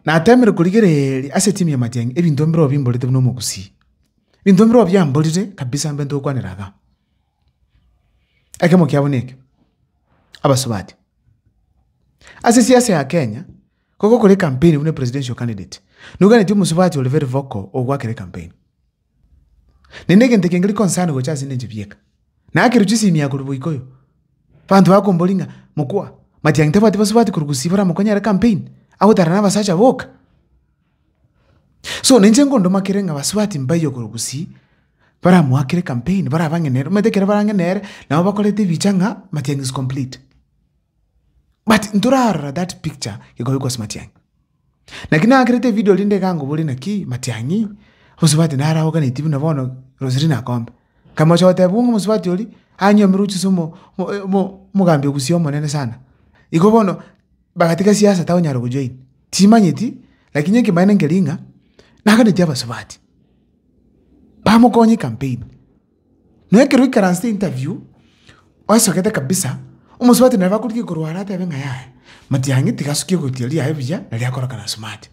Natemire korigereria ase etimu ya Matiang'i ebinto mbireo bimborete buna omogusii. Ebinto mbireo biamborire kabisa mbe ntogokwanera igaa. Ekemo kiabo neke, abasubati. Ase esiasa ya Kenya, kogokora ecampaign buna presidential candidate, noganeti omosubati ore very vocal ogoakera ecampaign. Naende egento eke nkeri concern gocha ase inche bieka. Nakerwa chisimi aa korwa boikoyo, abanto bakomboria ng'a mokwa, Matiang'i tabwati basubati korwa gusii baramokonye ere campaign, agotara na abasacha boka? So ninche nkondoma kere ng'a basubati mbaiyo korwa gusii, baramoakere campaign, barabang'e nere, omanyete ekero barang'e nere, nabo bakoreta ebicha ng'a Matiang'i is complete. But ntorarora that picture gekobekwa ase Matiang'i. Naki nakerete evidio rinde iga ngoborie naki Matiang'i, omosubati nare aoganetie buna bono Roselina Akombe. Nkamocha goteba ng'a omosubati oria, anyomerwe gochia ase omo omo omogambi o Gusii omonene sana. Igo bono, bagatiga siasa tagonyara gojoin, timanyeti, lakini ekemanyererio nkeri ng'a, naganetie abasubati, bamokonye ecampaign. Nonya ekero oikaransete interview, osogete kabisa, omosubati nabo akorigia korwa are atebe ng'a yaya, matiang'i tiga asukie egotia riaye buya naria akorokana smart.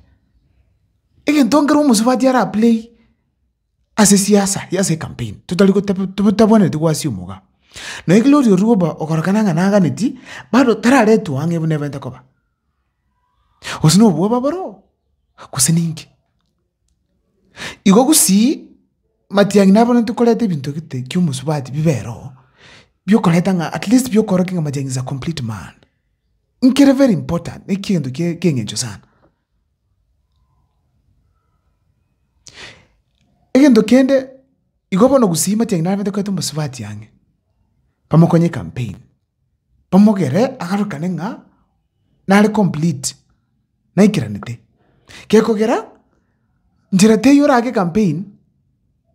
Egento nkere omosubati ara play ase siasa ya ase ecampaign totari goteba totabwenereti goasia omoga. Nonya Gloria Orwoba okorokana ng'a naganetie, bado tararetwa ang'e buna ebente koba. Gose na obwoba boroo, gose ninki? Igo gusii, matiang'i nabonete koreta ebinto gete kia omosubati bibere oo, biokoreta ng'a at least biokorokia ng'a matiang'i is a complete man. Nkere very important, na ekento kia eng'encho sana. Egento kende, igo bono gusii matiang'i nabete koreta omosubati ang'e, bamokonye ecampaign, bamogere agarokane ng'a nare complete. naikeranete. Gekogera, nchera teiyo orake ecampaign,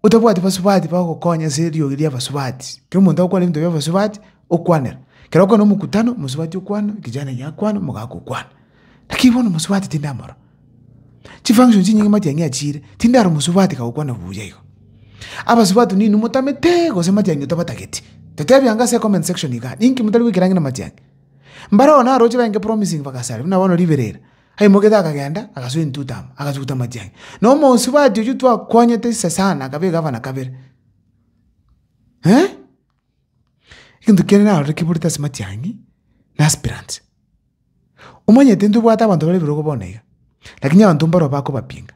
otabwati basubati bagokonya ase eriogi ria abasubati. Ekero omonto agokwana ebinto bia abasubati, okwanera. Ekero okogenda omokutano, omosubati okwana, ekijana giakwana, omogaka okwana. Lakini bono omosubati tindamorora. Chifunction chinyinge matiang'i achiire, tindara omosubati kagokwana buya igo. Abasubati ninwe motamete gose matiang'i otabatageti? Totebi ango ase ecomment section igaa, ninki motari goikera ang'e na matiang'i? Mbareo naroche barenge promising bagasara buna bono riberera, aimogete akagenda agasoa entuta amo, agasuguta amatiang'i. Na omosubati oyio twakwanyete ise sana akaba egavana kabere eh! Egento kende narorire keborete ase matiang'i, na aspirants. Omanyete ntobwate abanto bare ebirogo bono iga, lakini abanto mbaroo bakobapinga.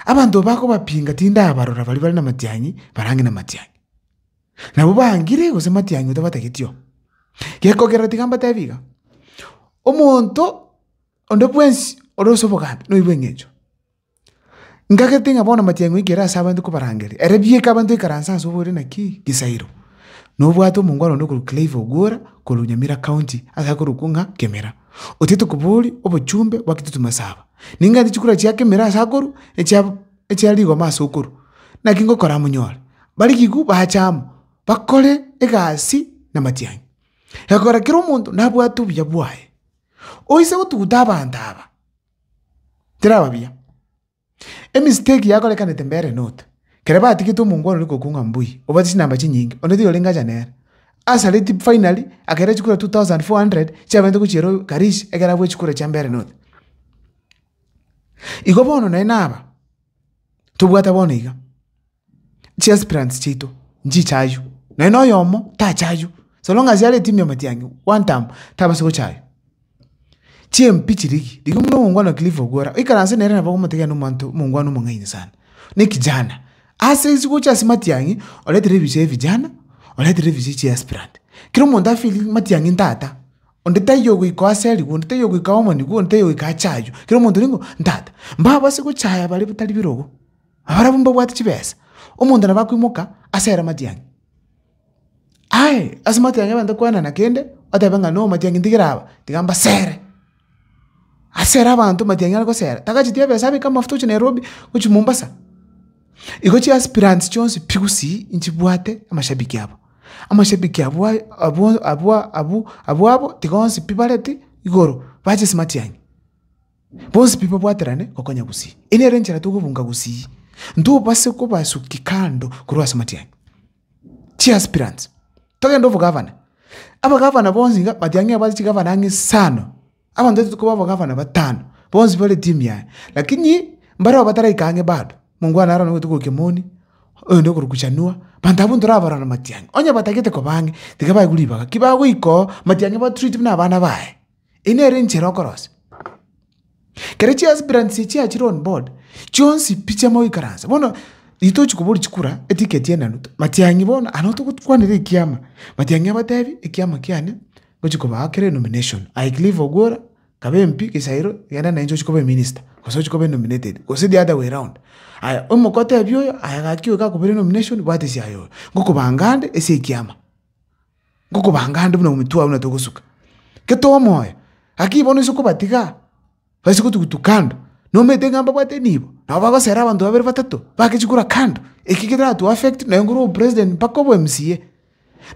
Abanto bakobapinga tindabarora baria bare na matiang'i, bare ang'e na matiang'i. Nabo bangire gose matiang'i otabatageti oo. Gekogera tiga mbatebi iga, omonto onde bwensi ore ase obogambi noyo bw'eng'encho. Nkagete ng'a bono matiang'i oikere ase abande kobarangeria, ere bieka abanto oikaranse ase obore naki gisairo. Nobwate omongwana onde okorokwa Clive Ogwora korwa Nyamira county ase akorokwa ng'a Kemera. Otiete koboria obochumbe bwa Kitutu Masaba. Ning'ende chikura chia Kemera ase akorwa, echia echia rigoma ase okorwa. Naki ngokora monyore? Barigigwe bache amo, bakore egasi namatiang'i. Gekogera kera omonto nabwate obuya bwaye. Oise gotuguta abanto aba, teraba buya. Emistake yakorekanete mbere note, ekero batigete omongwana oria korokwa ng'a Mbui, obwate chinamba chinyinge, onde tiga orenge acha nere. Asareti finally, akaira chikura 2400, chiabeete gochiera Karish, ekero abue chikura chia mbere north. Igo bono naende naba. Tobwate bono iga, chiaspirants chiaito nchichaywo, nonye na oyomo tachaywo, so long as are etimu ya matiang'i one term tabasa gochaywa. Chi-MP chirigi, rigia buna omongwana Cliff Ogwora, oikaranse nere nabo ogomotegerera na omonto omongwana omong'aini sana, na ekijana. Ase ase gocha ase matiang'i, oretire ebicha ya evijana, oretire ebicha chia aspirant. Kera omonto afeel matiang'i ntata. Onde taiyo ogoika aserigwe, onde taiyo ogoika aomonigwe, onde taiyo ogoika achaywe, kera omonto nigo ntata. Mbabase gochaya baria batari birogo, abarabwo mbabwate chibesa, omonto nabo akoimoka asere amatiang'i. Aye, ase amatiang'i abanto koenana kende, otebe ng'a no matiang'i ntigere aba, tiga mbasere. Asere abanto matiang'i are gosera, tagacheti ebesa abeke amafuta gochia Nairobi, gochia Mombasa. Igo chiaspirants chionsi pi gusii nchibwate amashabiki abo. Amashabiki abwo aye abwo abwo abwo abwo abo tiga onsi pi bareti igoro bache ase matiang'i. Bonsi pi babwaterane gokonya gusii. Eye nere enchera tokobunga gusii, ntobase kobasuki kando korwa ase matiang'i. Chiaspirants, togende obogavana, abagavana bonsi iga matiang'i abwate chigavana ang'e isano. Abanto baito koba abagavana batano. Bonsi bare etimu yaye. Lakini mbareo bataraika ang'e bado, mongwana aro nigo goika emoni, oyonde okorokwa Chanua, banto abwo ntorabarora na matiang'i. Onye batagete koba ang'e, tiga baegwe ribaga, ki bagoika oo, matiang'i batreat buna abana baye. Eyio nere enchera okorosia. Kere chiaspirants echi chiachire on board, chionsi pi chiama goikaransa, bono riria tochi koboria chikura, eticket enanu, matiang'i bono aro togokwanera ekiama, matiang'i abatebi ekiama kiane, ngochi kobaakera enomination, aye Cliff Ogwora, kabe MP Gisairo, genda nainche ochi koba eminister, gose ochi koba enominated, gose the other way round. Aya oimoke otebie oyo, aye gaki oyo gakobera enomination, bwata ase aye oyo, ngokobanga ande ase ekiama. Ngokobanga ande buna omitwe buna togosuka. Gete omoyo, gaki bono ase okobatiga, base gotugutu kando, nomanyete ng'a mbabwate enibo, nabo bagosera abanto babere batato, bake chikura kando, eki kerato affect naye nkore obopresident mpaka obo MCA.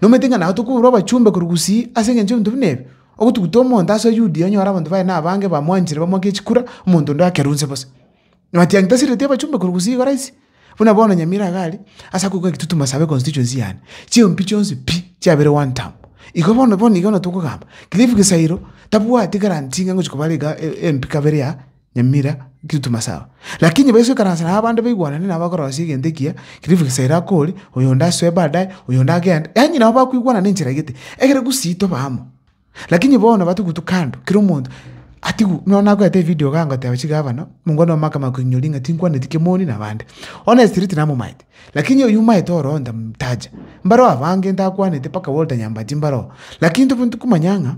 Nomanyete ng'a nabo tokoborwa abachumbe korwa gusii ase eng'encho ya ebinto buna ebi, ogotuguta omonto ase UDA onyore abanto baye na abange bamwanchire bamoake chikura, omonto onde akerwe inse bosa. Matiang'i tasireti abachumbe korwa gusii igo rahisi. Buna bono Nyamira iga aria, ase akoigwa ekitutu Masabe constituency yane, chiompi chionsi pi, chiabeire one term. Igo bono bono iga buna tokogamba, Cliff Gisairo tabwati guarantee ng'a ngochi kobara iga MP kabere ya Nyamira Kitutu Masaba. Lakini baise goikaransa nabo abande baigwanane nabo bakorosia egento ekiya, Cliff Gisairo akore, oyonde asoe baadaye, oyonde agende, yaani nabo bakoigwanana enchera gete, ekere gusii tobe amo. Lakini bono batugutwe kando, kera omonto atigwe, nonya nakorete evidio igaa ngoteba chigavana, mongwana omake amakoinyori ng'a tinkwaneti kemoni na abande. Honestly tinamomaete, lakini oywo omaete oro ntamtaja, mbareo abange ntakwanete mpaka Walter Nyambati mbaroo, lakini tobwenerete komanya ng'a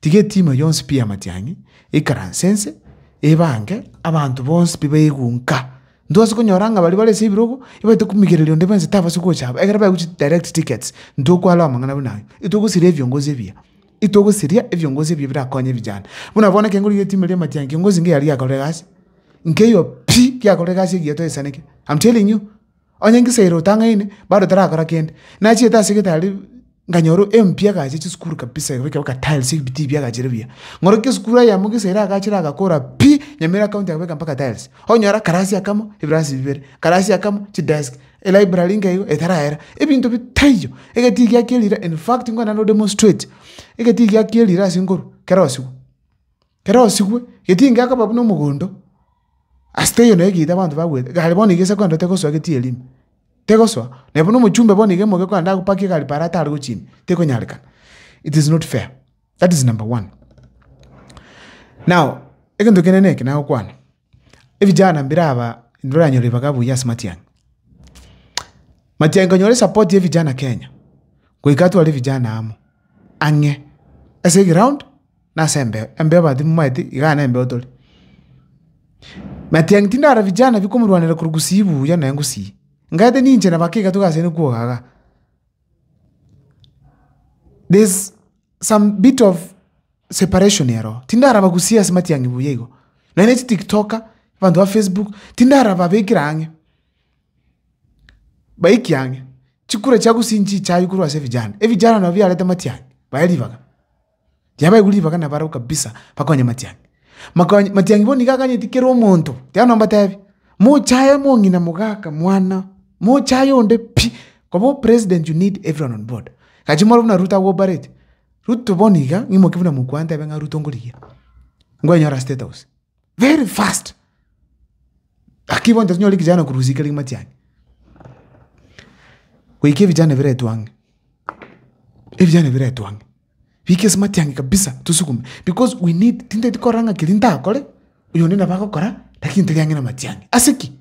tiga etimu yonsi pi ya Matiang'i, ekaranse ense, ebange, abanto bonsi pi baigwe nka. Ntobasa konyora ng'a baria bare ase ebirogo, ebaete komigereria onde bwensi tabasa gocha aba, ekero baegwa chi direct tickets, ntokwarora amang'ana buna aywo. Itogosiria ebiongozi ebiya, itogosiria ebiongozi ebiya birakonye vijana. Buna bono ekero nkorigia etimu eria Matiang'i, kiongozi nkeyo aria giakorire egasi, nkeiyo pi giakorire egasi egiya toesaneke, I'm telling you. Onye ngesaire otang'aine, bado tarakora kende. Nachiete ase egete aria. Nkanyora MP agacha chisukuru kabisa ekabeka mpaka tiles ebitii biagachire buya. Ng'orokia esukuru eyemo gese ere agachire agakora pi, Nyamira county akabeka mpaka tiles. Onyora akarasi akamo, ebirasi bibere, akarasi akamo, chidesk, elibrary nkeigo etaraera, ebinto bitaiyo, egetii gia kerira in fact nkogenda no demonstrate, egetii gia kerira ase nkorwa, kerosiwe, kerosiwe, getii ngekoba buna omogondo, ase teiyo nonye egeita abanto bagwete, gari bono iga ase kogenda tegosoa getii eria ime. Tegosoa, naye buna omochumbe bono iga emoke kogenda agopakia egari para atare gochia ime, tekonyarekana. It is not fair. That is number one. Now, egento kende neke nagokwana, ebijana mbire aba mbaranyore ribaga buya ase matiang'i. Matiang'i konyora esupport ya evijana Kenya, goika atware evijana amo, ang'e, ase eground, na ase embeo, embeo abanto timomaeti, igaa na embeo tore. Matiang'i tindara vijana bikomorwanera korwa gusii buya nonya gusii. Ngaete ninche na bake iga togasaine kwoga igaa. There's some bit of separation ero, tindaraba gusii ase matiang'i buya igo. Nonya ne chitiktoker, abanto ba facebook, tindaraba bekire ang'e, baikie ang'e. Chikura chia gusii nchichayu korwa ase evijana, evijana nabio biarete matiang'i, bae ribaga. Tiabaegwa ribaga nabarabwo kabisa bakonye matiang'i. Makonye matiang'i bono nigo aganyeti kera omonto, tiga nombatebi, mochaye mong'ina mogaka mwana, mochaye onde pi, koba opresident you need everyone on board. Gachia more buna Ruto agopareti, Ruto bono iga ng'imokie buna mokwa ntebe ng'a Ruto nkorigia, nkwenyora state house, very fast. Lakini bono tonyore kijana korwa gusii kere matiang'i. Goika ebijana biretwe ang'e, ebijana biretwe ang'e. Bika ase matiang'i kabisa tosukume because we need tintageti korora ng'a keria ntakore, oyonde nabo agokora, lakini ntari ang'e na matiang'i. Ase ki?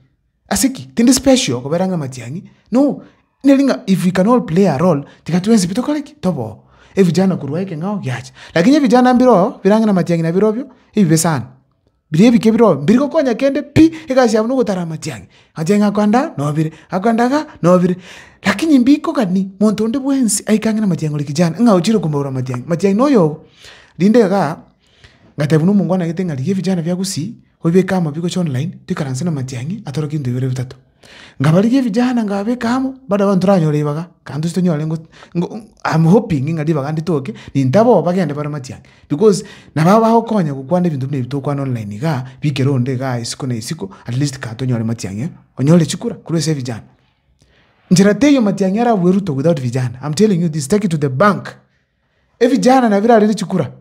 Ase ki? Tindi special kobera ang'e na matiang'i, no, neri ng'a if we can all play a role, tiga twensi pi tokore ki? Tobe oo. Ebijana korwa ekeng'ao giacha. Lakini ebijana mbire oo, bire ang'e na matiang'i nabirobio, ebibe sana. Biria ebike bire oo, mbiri gokonya kende pi, egasi yabo nogotara amatiang'i, amatiang'i akoenda aa nobire, akoenda igaa nobire. Lakini mbikogani monto onde bwensi aike ang'e na amatiang'i ore kijana, ng'a ochire komoura amatiang'i, matiang'i noyo ogo. Rinde igaa, ngatebia buna omongwana gete ng'a rigia ebijana bia gusii, obibeke amo bigocha online, toikaranse na amatiang'i, atorokie ebinto bibere bitato. Nkabarigia ebijana nkababeka amo, bado bono ntoranyore ribaga, kanto tonyore ngo ngo I'm hoping ng'a ribaga nditoke, nintaba oo bagende bare matiang'i. Because nabo bagokonya gokwana ebinto buna ebi togokwana online igaa, bikere onde igaa isiko na isiko, at least kaa tonyore matiang'i onyore chikura korwa ase ebijana. Nchera teiyo matiang'i arabue Ruto without vijana, I'm telling you this, take it to the bank. Ebijana nabio birarende chikura.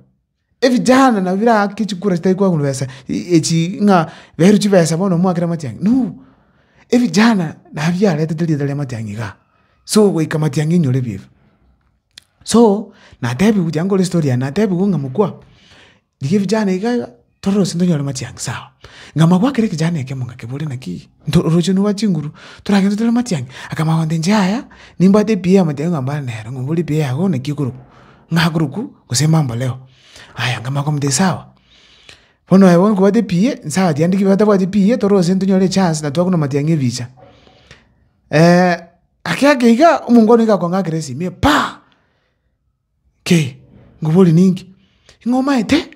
Evijana nabio biraake chikura chitari koagwa besa echi ng'a berwe chibesa bono moakere amatiang'i no. Evijana nabio biaretete rieta ria amatiang'i igaa, so goika matiang'i enyore ebiebe. So, natebiwu tiga nkore estory yaye, natebiwu ng'a mokwa, rigia evijana iga iga, torore gose ntonyore matiang'i sawa. Nkamanya goakera ekijana ekemo ngakeboria naki, nto oroche nobwate chinguru, toragende tore matiang'i? Akamanya gontebia inche yaya, nimbwate ePA ya matiang'i ng'a nere, ng'oborie ePA yago naki ekorokwa, ng'a akorokwa gose mambo leo. Aya nkamanya komotebia sawa, bono aye bono kobwate ePA, nsawa tiga ndigie batabwati PA torore gose ntonyore echance na twakuna matiang'i ebicha. Ake ake iga, omongwana nigo akong'akera esimi paa! Kei, nkoborie ninki? Ng'a omaete,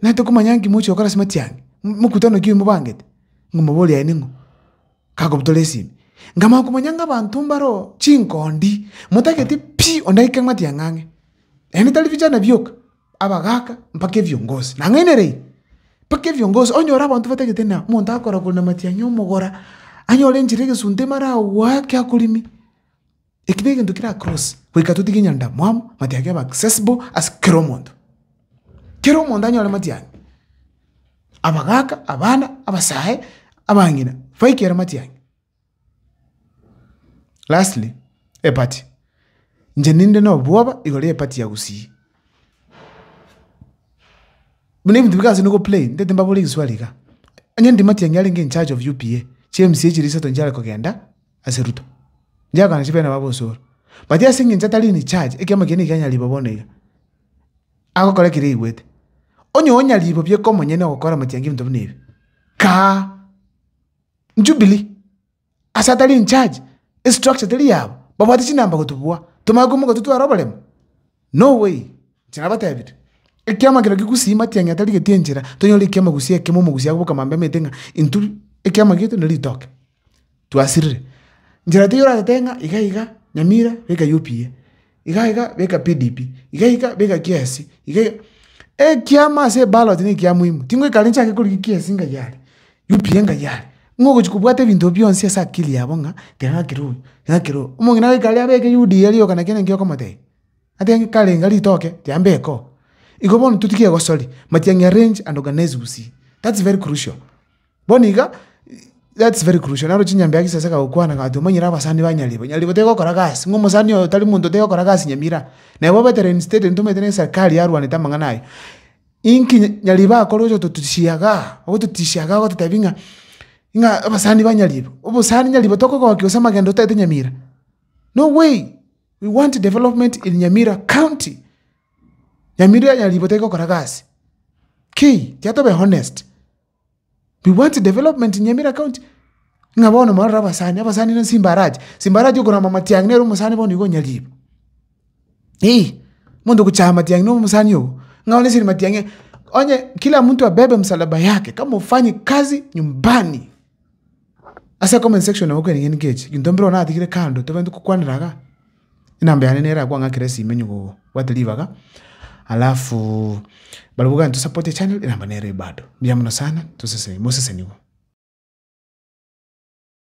naete komanya nki mochia gokora ase matiang'i, mokutano ki oyio mobangete? Nkomoboria aye ning'o? Kakobutora esimi, nkamanya komanya ng'a abanto mbaro chinkondi, motageti pi onde aike matiang'i ang'e, naende tari vijana bioka, abagaka mpaka ebiongozi, nang'ainereiri, mpaka ebiongozi, onyore abanto batagete na omonto akora korwa na matiang'i omogora, anyore enchera egesunte mara agoake akorimi. Eki negento kera cross, goika totige nyandamwamu, matiang'i abe accessible ase kera omonto. Kera omonto anyore matiang'i, abagaka, abana, abasae, abang'ina, baikere matiang'i. Lastly, eparty, inche ninde na obwoba igoro ya eparty ya gusii. Buna ebinto bigaansa nigo play, ntete mbabore egeswali igaa, onye ndi matiang'i arenge in charge of UPA, chi MCA chiria isato nchiare kogenda. ase Ruto. Nchiakana chibene nabo osoro. But ase eng'encho atari in charge, ekiama keria nigo kianyaribo bono iga. Agokora ekere aigwete. Onye onyaribo bieka omonyene ogokora amatiang'i ebinto buna ebi, kaa Jubilee, ase atari in charge, estructure teri yabo, babwate chinamba gotobua, tomanye koimoka totware oboremo? No way! Inche nabatebirie, ekiama kero kegusii matiang'i atarigeti enchera, tonyore ekiama gusii ekemo omogusii agoboka mambia amaete ng'a intwe ekiama giaito neritoke. Twasirire. Nchera teiyo oratete ng'a iga iga Nyamira beka UPA, iga iga beka PDP, iga iga beka kiasi, iga iga ekiama ase eballot na ekia muhimu, tingoika aria nchake korigia kiasi ngai are, UPA ngai are, ng'a ogochi kobwata ebinto bionsi ase akili yabo ng'a tiga ng'akere oyo, tiga ng'akere oyo. Omong'ina agoika aria abeke UDA rioka naki naki okomotebia? Atebe ng'a karenge ritoke tiga mbeke oo. Igo bono totige egosori, matiang'i arrange and organize gusii, that's very crucial. Bono iga, that's very crucial. Naro chinyambia ase ase gagokwana gati omanyire abasani ba Nyaribo, Nyaribo tegokora gasi, ng'a omosani oyo tari monto tegokora gasi Nyamira. Neba obete reinstated ntomanyete na eserikari yarwanete amang'ana aywo. Inki Nyaribo akore ocha gototishia igaa, ogototishia igaa ogototebia ng'a ng'a abasani ba Nyaribo, obosani Nyaribo tokogokia gose amagendo totaete Nyamira. No way! We want development in Nyamira county. Nyamira Nyaribo tegokora gasi, ki, tiga tobe honest. We want development in Nyamira county, ng'a bono morore abasani, abasani na Simba Arati, Simba Arati okorama matiang'i nere omosani bono igo onyaribo. Eeh, omonto ogochaya matiang'i na omosani ogo, ng'a one siri matiang'i, onye kila mtu abebe msalaba yake kama hufanyi kazi nyumbani. Ase comment section nabo okwereng'ania ninki echi, gento mbire natigire kando tobwenerete gokwanera igaa. Enamba yane nere akwang'akera esimi onye kobwate ribaga, alafu barabwo gani to support echannel enamba nere bado. Mbuya mono sana, toseseni mosesenigwe.